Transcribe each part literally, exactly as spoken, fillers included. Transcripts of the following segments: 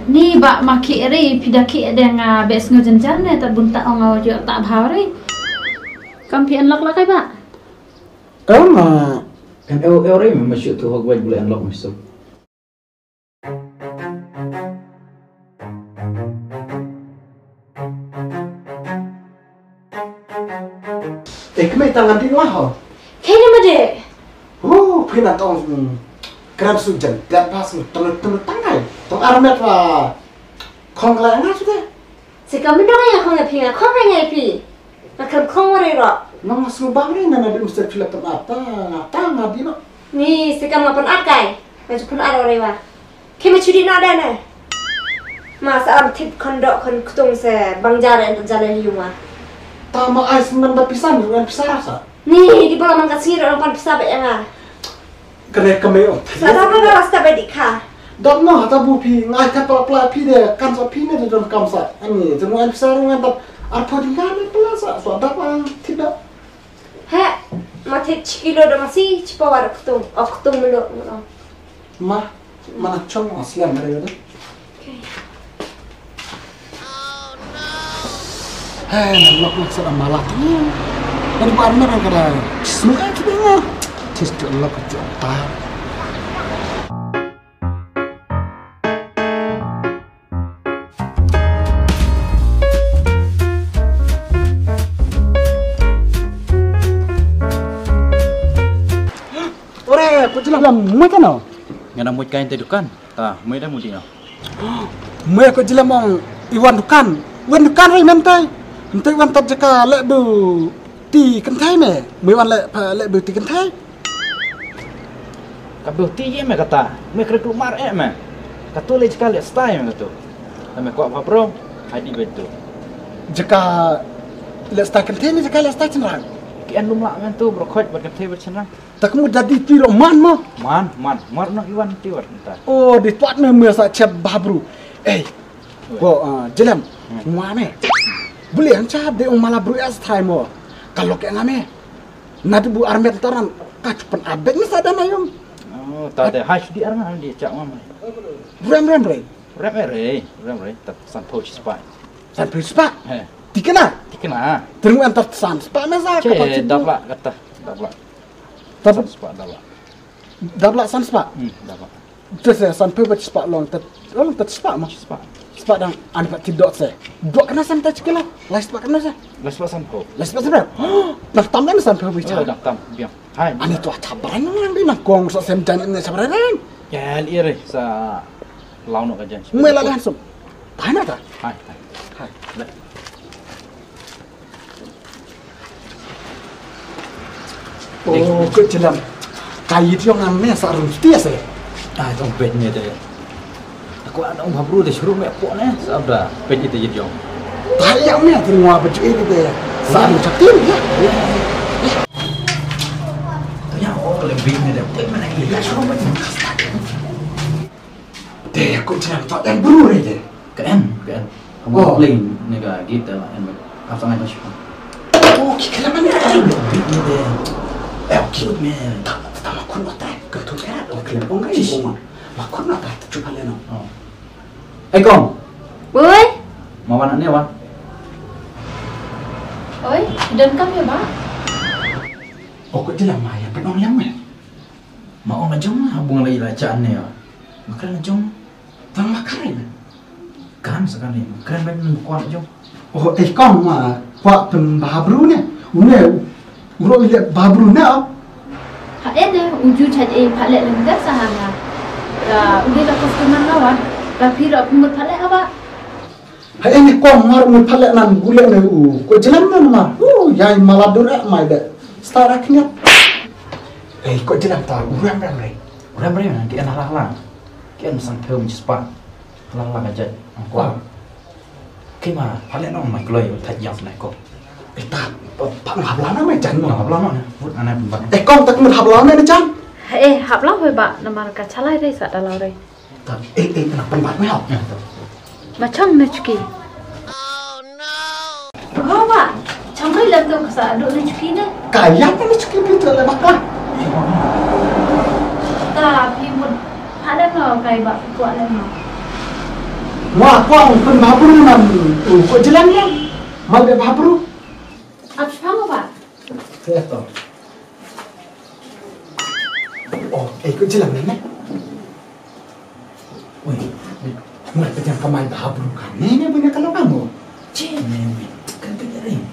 Ni ba ma ki ri pida ki de nga be sngo jenjar ne ta bun ta ong au jo ta bha ri. Kam pi en lok lok ai ba. Em, ah, em eu eu re me ma shu tu hok wai bule en lok me so. Eh, kemai tangan di wah ho. Kene made. Oh, pina tong, hmm, kram su jan dat pas mu tong tong tangai. Tong armet wa. Kong lai ngat sudah. Sika mendong ya kong ya phi nga kong ya phi. Nga khlem kong wari ro. Nang nga sngew bang ri na na di mesti phi la pynat ta nga ta nga di no. Ni sika ma pynat kai. Nga ju pynat wari wa. Ki ma chudi no da ne. Ma sa am thip khon dok khon ktung se bang jare en jale ni yuma. Ta ma ai semen da pisan ru en pisa sa. Ni di bala man ka siro pan pisa ba ya nga. Kane ka mei ong. Sa da ba da rasta ba di kha. Dap no hata bu phi ngai ka pla pla phi de kan sa phi ne de don kam sa. Ani de mo an sa ru ngan dap ar pho di ngan pla sa so dap ang ti dap. He ma the chi kilo da ma si chi pa war ktung ok ktung melo melo. Ma ma na chong aslam re de. Hai, nan lok lok sa da malat ni. Nan buat merang kada. Semua kita dengar. Tis tu lok tu ta. Ore, ko jela lam mo kana? Ngana mo kain te dukan. Ta, mui da mudi no. Mui ko jila mong i wan dukan. Wan dukan ri mentai. Mentai wan tat jaka le bu ti kentai me. Mui wan le pa le bu ti kentai. Ka bu ti ye me kata. Me kre klumar e me. Katu le jaka le stai me katu. Ta me kwa pa bro. Hai di betu. Jaka le stai kentai ne jaka le stai chenrang. Ki an lum la men tu bro khoj ba kentai ba chenrang. Ta ka mut da di ti ro man mo. Man, man, mar no iwan ti wat ta. O di tuat me me sa chep babru. Ei. Ko ah, jelem. Ngwa me. Bule han cha de ong mala bru as thai mo. Ka lok nga me. Na de bu armet taran ka chupan abek me sa da na yom. Oh, ta de hash di arnga di cha ngwa me. Rem rem rem. Rem re, rem re, ta san po spa. San po spa. He. Tikena. Tikena. Terung antar san spa me sa ka pa. Che dap la kata, dap la. Dap san spah dap. Dap la san spah. Hmm, dap la. Te se san phe ba spah long te long te spah ma. Spah. Spah dang an pat ti dot se. Dot kena san ta chikela. Lai spah kena se. Lai spah san phe. Lai spah san phe. Dang tam dan san phe ba cha. Dang tam biang. Hai. Ani tu acha bran nang di nang kong sa sem jan ne sa bran. Ya li re sa lau no ka jan. Mela le hansum. Hai na ta. Hai. Hai. Oh, ko chilam. Ka yit yong am ne sa rum stia se. Ai tong pet ne de. Ko an ong habru de shuru me po ne sa da pet ite yit yong. Ta ya me tin wa ba ju ite de. Sa rum chatin ya. Ya o le bi ne de pet me ne ya shuru me. Te ko chilam to en bru re de. Ka en, ka en. Ka mo plane ne ka gate la en. Ka sa ngai ta shi. Oh, ki kala man ya. Big ne de. Eh, cute man. Ta ta ma kun wa ta. Ka tu ka. Oh, kala. Oh, ngai shi ma. Ma kun wa ta. Tu pale no. Oh. Eh, kong. Woi. Ma wan ne wa. Oi, don kam ya ba. Oh, ko chilam ma ya penong yang me. Ma ong la jong ha bung la ila cha ne ya. Ma kala jong. Tang ma kren. Kan sa kan ni. Kren ban nang kwah jong. Oh, eh kong ma kwah pyn babru ne. Une u ro ile babru ne. Ha ene u ju chat e pale lenggar sa ha nga. Ra u de la customer lawan. Ra phi ra phi mut pale aba. Ha ene kong mar mut pale nan gule ne u. Ko jelam ne ma. U yai maladur e mai de. Stara knyap. Eh ko jelam ta u ram ram re. U ram re na ki ana la la. Ki an san phe mi spah. Lang lang aja. Angkor. Kima, pale no mai kloi thaj yang snai ko. Eh ta, pa no habla na mai jan no. Habla no na. Mut ana ban. Eh kong tak mut habla na jan. Eh habla hoi ba namar ka chalai re sa dalau re. Ta, eh eh na pynbat me hau. Ma chong na chuki. Ho ba, chong ri lem tu ka sa duk ni chuki ne. Ka yang ni chuki pintu le bakla. Ta phi mut pha lem no kai ba phi kwah lem no. Nga kwah pynbha bru na u ko jilan ya. Mal be bha bru. Ap shpang ba. Te to. Oh, eh, ko jilan ne. Wei, wei, mar ka jang ka mai bha bru ka. Ne, ne, bune ka long ka mo. Che, ne, ne, kan ka ring.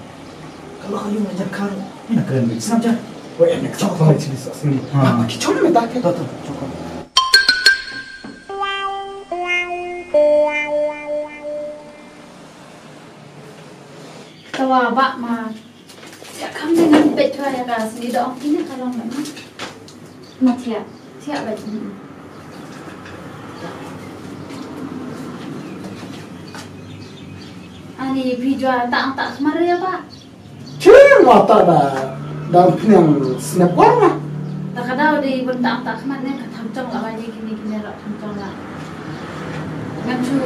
Ka long ka yung ajar kar. Ina keren wei, snap jar. Wei, ne, ka chok ka chini sa sini. Ha. Apa ki chok me ta ke? To, to, chok. Tawa ba ma. Ïa kam ne ngan peit thwa ïa ka sni da ong kine ka long ba ma. Ma thiah, thiah ba kine. Ani phi jua tang tak mar ïa ba. Chim wa ta da da pniang snap war na. Ta ka dau dei bun tang tak mar ne ka tham chong la ba ni kine kine la tham chong la. Ngan chu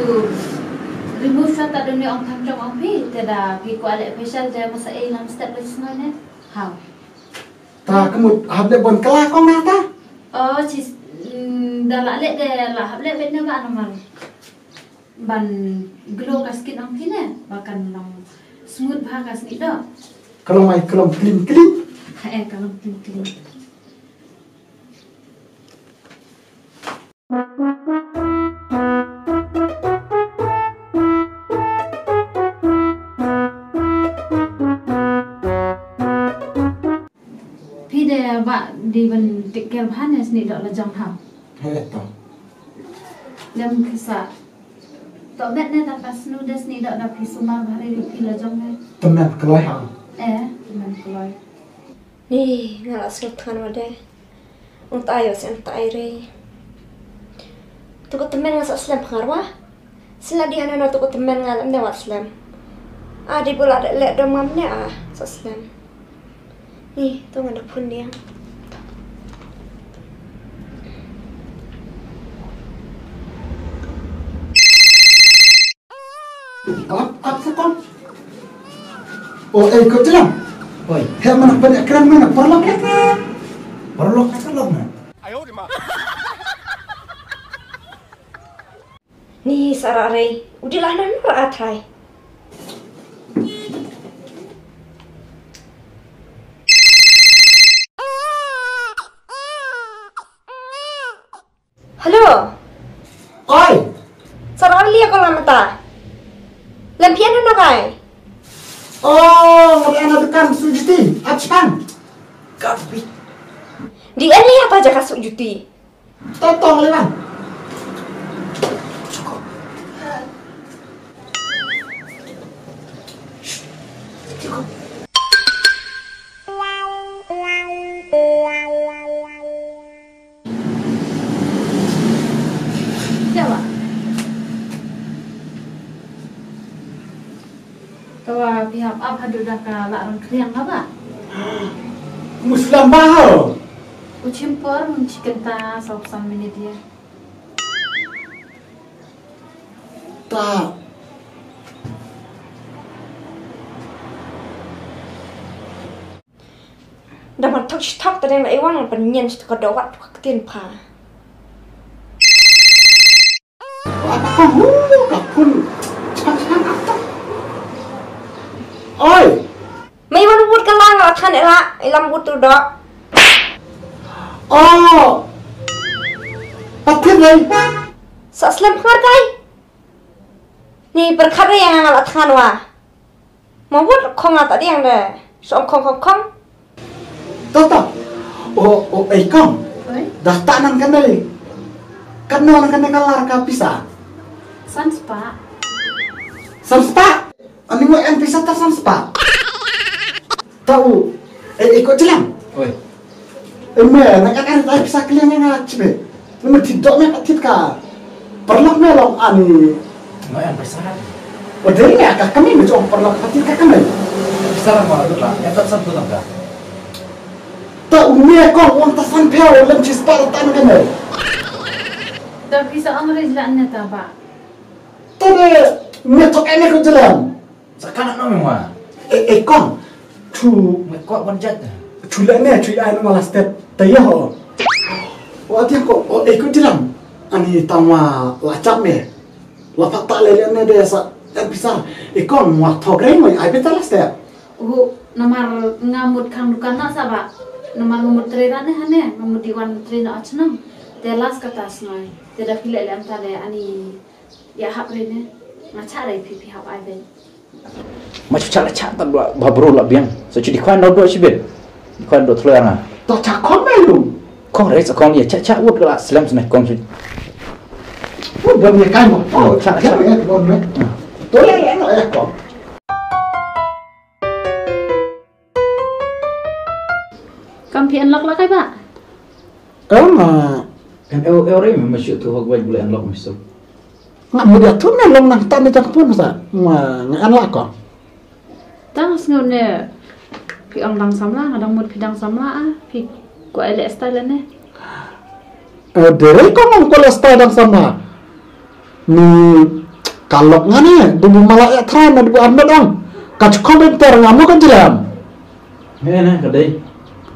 remove sa ta dun ne ong tham chong ong phi te da phi kwah leh facial te masa ei lam step leh sngai ne. Hau. Ta ka mut hap leh bon kala kong na ta. Oh, chi, mm, da la leh de la hap leh bet ne ba normal. Ban glow ka skin ong phi ne, ba kan long smooth bha ka sni doh. Ka long mai ka long clean clean. Ha, eh, ka long clean clean. Phi de ba di ban take care bha ne sni doh la jong ha. He to. Lem kisa. To met ne ta ka snu de sni doh da phi sumar bha re phi la jong ne. Temen kloi ha. Eh, temen kloi. Ni nga la sngewthuh wa de. Ung ta ayo sen ta ai re. Tu ko temen nga sa slem pharwa. Sila di hana na tu ko temen nga lem ne wa slem. A di bula de le dom ngam ne a sa slem. Ni, to nga da phun dia. Ap, ap sa kon. Oh, eh, ko jelam. Oi. He mana banyak keren mana parlok ya? Parlok ka parlok na. Ni sara rei, u di lah nan ra athai. Hello. Oi. Sara li ko la mata. Lam pian na rai. Oh, ngat ana dukan sujuti. Achpan. Kapi. Di en li apa jaka sujuti. Totong le bang. Siapa? Tawa phi hap ap haduh da ka lah rang kliang haba. Muslim ba ho. U chim por mun chicken ta sop sam minit ya. Ta. Da man thok shi thok ta deng da iwan ngan pynñian shi thok da wat thok ktien pha. Apa ka hu ka phun chang chang apa? Oi. Mai wan wut ka lang la than ila ilam wut tu do. Oh. Pathin lai. Sa slem pharkai. Ni perkhat ri yang la than wa. Ma wut khong ata diang de. So khong khong khong. Tata. O o ei kong. Oi. Dah tak nang kandai. Kan nang kandai kalar ka pisa. San spa. San spa. Ani mo en pisa ta san spa. Tau. Ei ei ko jelam. Oi. Eme, na ka kan tai pisa kliang nga chme. Neme thit dok me ka thit ka. Parlok me long ani. Nga yang pisa. O dei me ka kami me jong parlok ka thit ka kami. Pisa lang ma dula. Yang tak satu tangka. Ta u me kong wang ta san phe lem chi spa ta na kami. Da pisa ang rej la ne ta ba. Ta de me tok ene ko jelam. Sa kana no me wa. E e kong. Chu me ko ban jat. Chu la ne chu ai no la step. Ta ye ho. Wa ti ko o e ko jilam. Ani tang wa la chap me. La pha ta le le ne de sa. Em pisa. I kong wa thok reng wa ai pisa la step. Uhu, namar nga mut khang dukan na sa ba. Namar nga mut trei rane hane, nga mut diwan trei na achnang. Te las kata sngai. Te da phi le le am ta le ani ya hap rei ne. Nga cha rei phi phi hap ai ben. Ma chu cha la cha ta ba bro la biang. So chu di khwan do do chi ben. Di khwan do tlo nga. Ta cha khong me lu. Khong rei sa khong ya cha cha wut la slem sne khong chu. Wut ba mi kai mo. Oh, cha cha. Ya me khong me. To le le no ya khong. Kam phi unlock la kai ba? Em, ah, em, eu, eu, rei, me, me, shu tu hok bai bule unlock me so. Nga mudia tu me long nang ta me jang pun sa. Nga, nga unlock ko. Tang sngew ne. Phi ong dang samla, nga dang mut phi dang samla, ah. Phi ko ele style ne. Eh, dere ko ngam ko le style dang samla. Ni ka lok nga ne, dubu mala ya thra na dubu armet ong. Ka chukho ben ter nga mo ka jram. He na ka dei.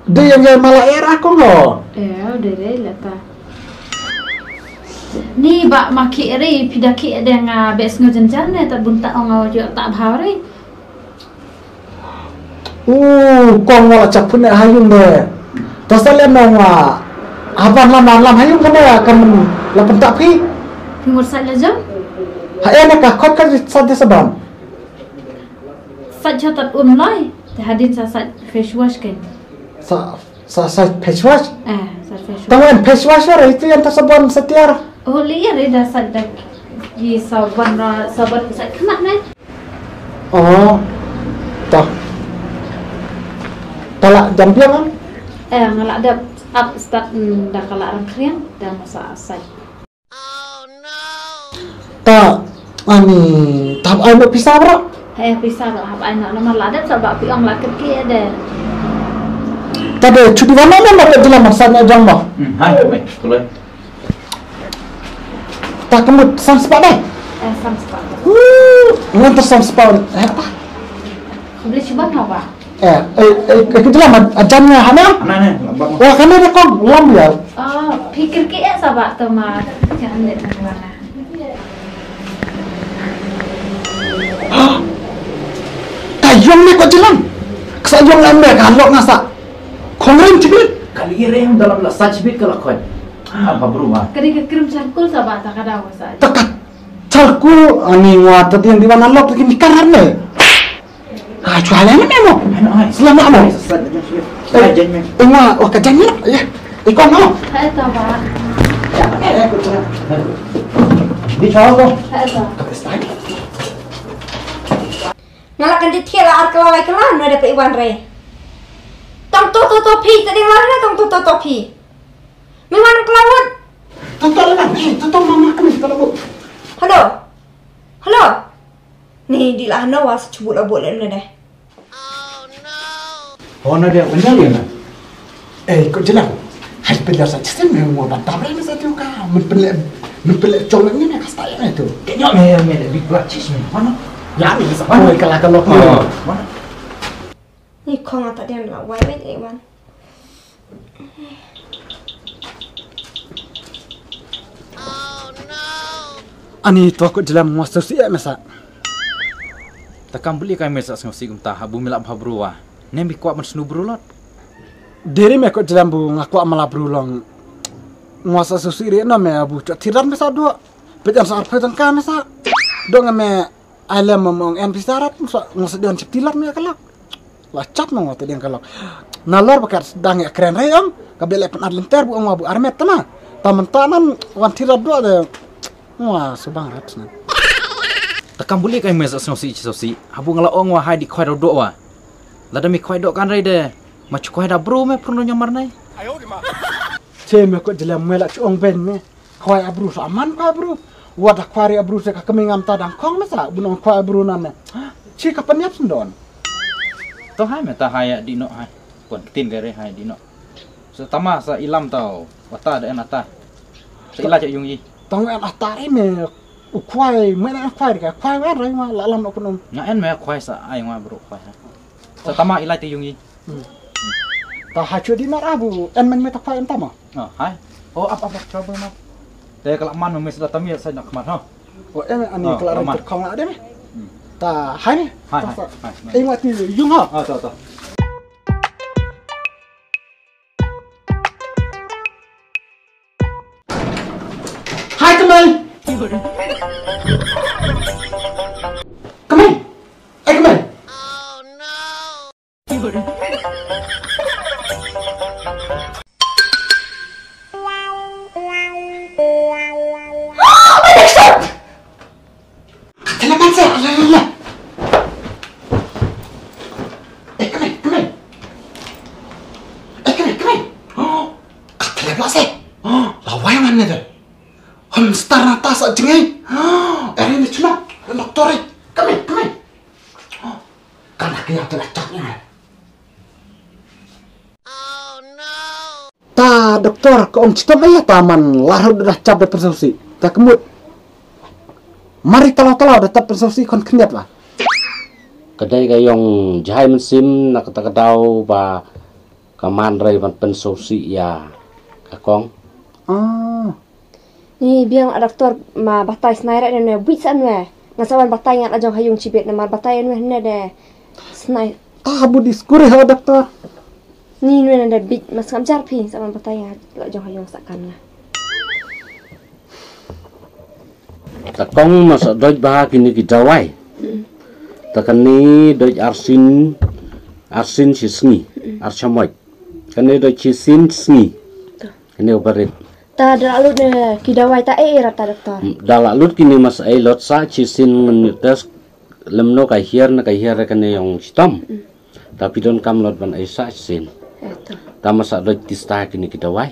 Dei yang ya mala ya ra kong ho. Eh, dei dei la ta. Ni ba ma ki ri pida ki de nga bes ngo jenjar ne ta bun ta ong au jo ta bha ri. U kong wala chak phun ha yung de. Ta sa le nong wa. Aban lam lam ha yung ka ba kam la penta phi. Phi mur sa le jam. Ha ena ka khot ka sa de saban. Sa cha tat un lai. Te hadin sa sa face wash ken. Sa sa sa face wash. Eh, sa face wash. Tangan face wash ra itu yang ta saban sa tiar. Oh, li ya re da sa da. Yi saban ra saban sa kena ne. Oh, ta. Ta la jam biang am? Eh, nga la dep ap start, mm, da ka la rang kriang da masa asai. Ta, ani, ta hap ai no pisa bro? Eh, pisa bro, hap ai no, namar la dep sa ba pi ong la kit ki de. Ta de, chu di wan no, no, no, di la man sa na jong mo. Hmm, hai, mai, tulai. Ta ka mut san spah dei? Eh, san spah. Wuh, ngan ta san spah. Eh, ta. Khublei shibun ha ba. Eh, eh, eh, eh, ka jela ma, a jan nga hana? Hana ne, lambat ma. Wah, kane da kong, lam ya. Oh, phi kir ki eh sa ba ta ma. Jangan deh na. Hah? Ta yong ne ko jelang. Ksa yong em ne ka lok nga sa. Khong ring chibit. Kali ring dalam la sa chibit ka la khoi. Ah, ba bru ma. Kadi ka krim charkul sa ba ta ka daw sa. Ta ka charkul ani wa ta tiang di wan lok ki ni karar ne. Ah, chwa le ne mo. Ai, ai. Selamat mo. Ai, ai. Ai, jen me. Eh, wa, wa ka jen me. Ya. Iko mo. Hai ta ba. Ya, eh, eh, ko chwa. Di chwa ko. Hai ta. Ka pesta. Nga la kan di thia la ar kala lai kala no da pe iwan re. Tang to to to phi, ta ding la na tang to to to phi. Mi wan kala wut. To to la, eh, to to mama kami kala wut. Hello. Hello. Ni di la no was chubut la bot le ne deh. Oh, na dia benar ya na. Eh, ko jelang. Hai pilihan sa chisem ne mo ban tabrai ne sa tu ka. Men pele, men pele chong ne ne ka sta ya ne tu. Ke nyo me me le big black cheese me. Mana? Ya ni sa ko kala kala ko. Mana? Ni khong ata dia la wai wai eh wan. Ani to ko jelang mo sa si eh mesa. Ta kam buli kai me sa sngewsih kumta ha bu me la bha bru wa. Ne mi kwah ban snu bru lot. Deri me ko jlam bu nga kwah mala bru long. Nga sa susi re na me bu cha thiran me sa do. Pejan sa arphe tangka me sa. Do nga me ai lem mo ong en pisa rat sa nga sa dion chip tilat me kalak. La chat mo nga ta dion kalak. Na lor bakat dang ya kren re ong. Ka bele pen adlenter bu ong wa bu armet tana. Ta menta nan wan thirat do de. Wa subang rat snan. Ta kam buli kai me sa sngewsih chi sngewsih. Habu nga la ong wa hai di khoi do do wa. Lada mi khwai dok kan rei de. Ma chu khwai da bru me prun nyamar nai. Che me ko jela me la chu ong ben me. Khwai abru sa man khwai abru. Wa da khwai abru se ka kami ngam ta dang khong me sa bu nong khwai abru na me. Chi ka panyap sendon. To hai me ta hai di no hai. Pon ktin ke re hai di no. Sa tama sa ilam tau. Wa ta da en ata. Sa ila cha yung yi. Tang en ata re me. U khwai me na khwai ka khwai wa re wa la lam no kunum. Nga en me khwai sa ai wa bru khwai ha. Sa tama ilai te yung yi. Hmm. Ta ha chu di nar abu en men me ta phai en tama. Oh, hai. Oh, ap ap ap trouble ma. Te kala man me sa tami sa nak mat ha. O em, ani kala rin tyrkhong la dem. Ta hai ne. Hai, hai, hai. Ei, mati yung ha. Ah, to, to. Hai, Kamai. Kamai. Eh, Kamai. Ka tele man se, la, la, la. Eh, Kamai, Kamai. Eh, Kamai, Kamai. Oh, ka tele man se. Oh, la wai man ne de. Hamster na ta sa jngai. Oh, eri ni chuna. Doktor, eh. Kamai, Kamai. Oh, kan aku yang telah caknya. Ta doktor, ka ong chitom ïa ta man la ruh da chap da pynsngewsih. Ta ka mut. Mari talaw talaw da tap pynsngewsih khon khyndiat la. Ka dei ka ïong jai mynsiem na kata ka daw ba ka man rei ban pynsngewsih ïa ka kong. Ah. Ni biang a doktor ma batai snai rat ne bit sa ne. Nga sa wan batai ngat la jong ha ïung chibit namar batai ne ne de. Snai. Ta bu diskuri ha doktor. Ni ne ne de bit mas ngam jar phi sa wan batai ngat la jong ha ïung sa kan nga. Ta kong mas doj ba kini ki dawai. Ta kani doj arsin arsin shi sngi ar chamoj. Kani doj shi sin sngi. Kani ubarit. Ta da la lut ne ki dawai ta e e rata doktor. Da la lut kini mas ai lot sa chi sin ngan test lemno ka hiar na ka hiar kane ïong chitom. Ta pidon kam lot ban ai sa chi sin. Eh, to. Ta masa doj tista kini ki dawai.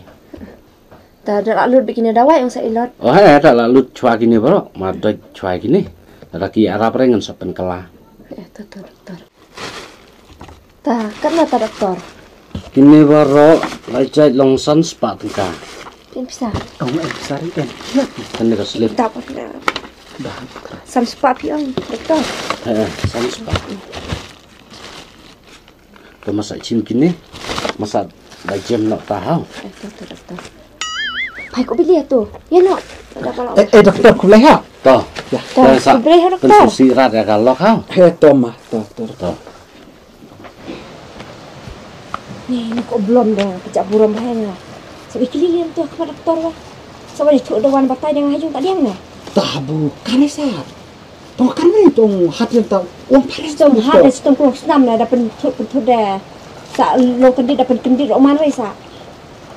Ta da la lut bikini dawai ong sa ilot. Oh, eh, da la lut chwa kini bro, ma doj chwa kini. Da ki arap rengan sa pen kala. Eh, to, to, doktor. Ta, katno ta doktor? Kine baroh la jait long san spah tyngka. Pin pisa. Oh, eh, pisa ri en. Kane ka slip. Ta pa kena. Dah. San spah pi ong, doktor. Eh, eh, san spah. To masa chin kine. Masa da jem nok ta hau. Eh, to, to, doktor. Pai ko bili tu. Ya no. Ada kalau. Eh, eh, doktor, ko boleh ha? To. Ya. To, ko boleh ha, doktor. Pensusi rat ya kalau ha. Eh, to ma, to, to, to. Ni, ni ko belum dah kejap buram bahaya. Sabi keliling tu aku doktor lah. Sabi tu dah wan batai dengan hajung tak diam dah. Tabu, kan sa. Tong kan ni tong hat yang tau. Wan paris tong hat dah tong kurang senam dah dapat tut tut dah. Sa long kendit dapat kendit roman resa.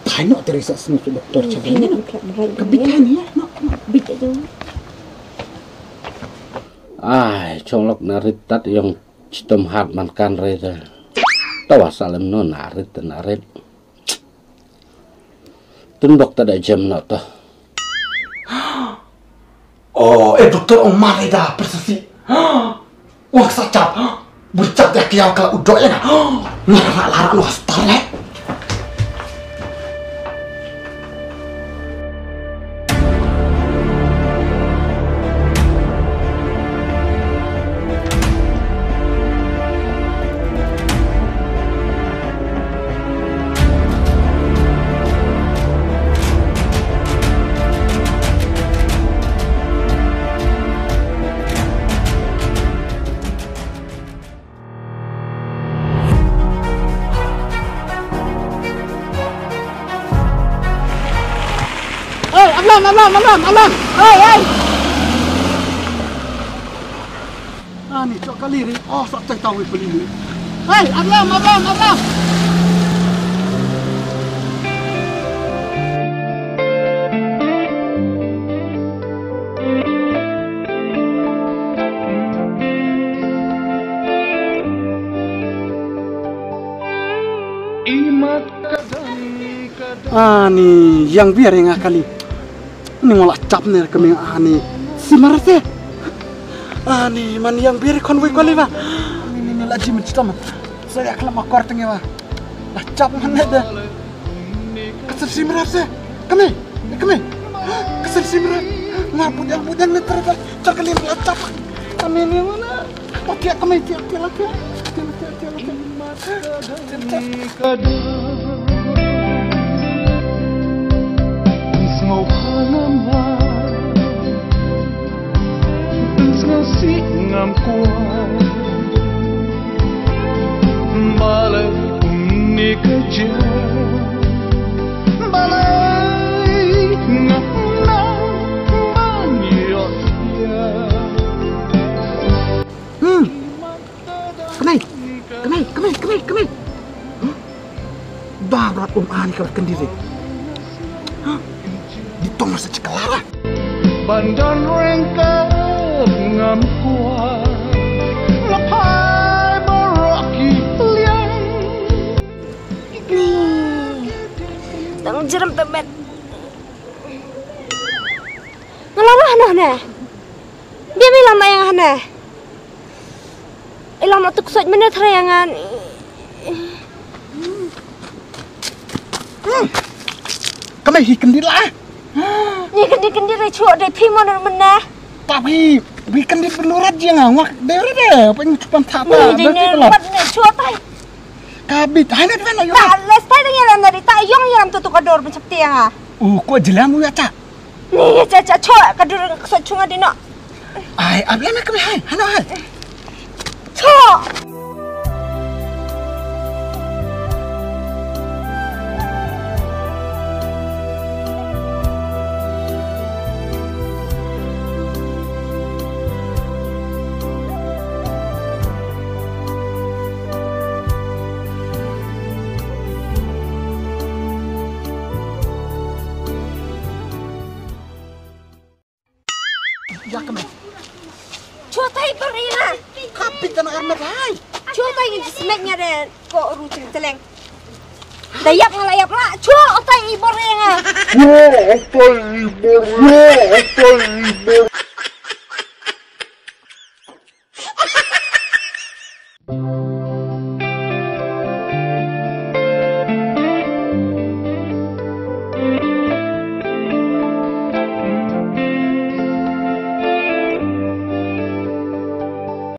Tanya teresa sini tu doktor cakap ni. Kebitan ya, nak. Bit tu. Ai, chonglok narit tat yang chitom hat man kan re ta. Tawa salem no narit narit. Tun bok ta da jem no to. Oh, eh doktor ong mare da persesi. Wah sa chap. Bun chap da kiau ka udo ya na. Lara lara no star le. Hey, alam, alam, alam, alam. Hey, hey. Ani chok kali ri. Oh, sa tai tawi pelili. Hey, alam, alam, alam. Ani yang biar yang akali. Ni ngolah cap ni kami ani simar se. Ani man yang biar kon wei kali ba. Ni ni la ji mencetam. Saya kelam akor tengah ba. Lah cap mana dah. Kasar simrap se. Kami, kami. Kasar simrap. Nga budang budang ni terus. Cakali melacap. Kami ni mana? Oh, tiak kami tiak tiak tiak. Tiak tiak tiak tiak. Tiak tiak. Ngam kwah balei kumne ka jam, balei ngam nang ban ïoh ïa. Hmm. Kmai, kmai, kmai, kmai, kmai. Baroh um ani ka kyndit. Di tong sa chikala. Ban don ryngkat ngam kwah. La phai baroh ki liang. Tang jrem tebet. Nga la wah noh ne. Bia mi lam ayang hane. Ilam atuk soj mene thre angan. Kamai hi kyndit la. Ni kyndit kyndit re chuh de phi mon mene. Ta phi, phi kyndit belurat je nga ngwak de re de. Pyn chupan tha ta. Ni de ne mat ne chuh tai. Ka bit hai na twen ayo. Ta les tai de ngi lam dari ta yong yong tu tu ka dor pyn chap tiang ah. U ko jelam u ya ta. Ni cha cha cho ka dur ka so chunga dino. Ai, ap lem ka hai, hano hai. Cho. Ya kemai. Chutai perina. Kapit dan armet hai. Chutai ngi jismet nya de ko ru ching teleng. Da yap nga la yap la. Chutai i perina. Chutai i perina. Chutai i perina.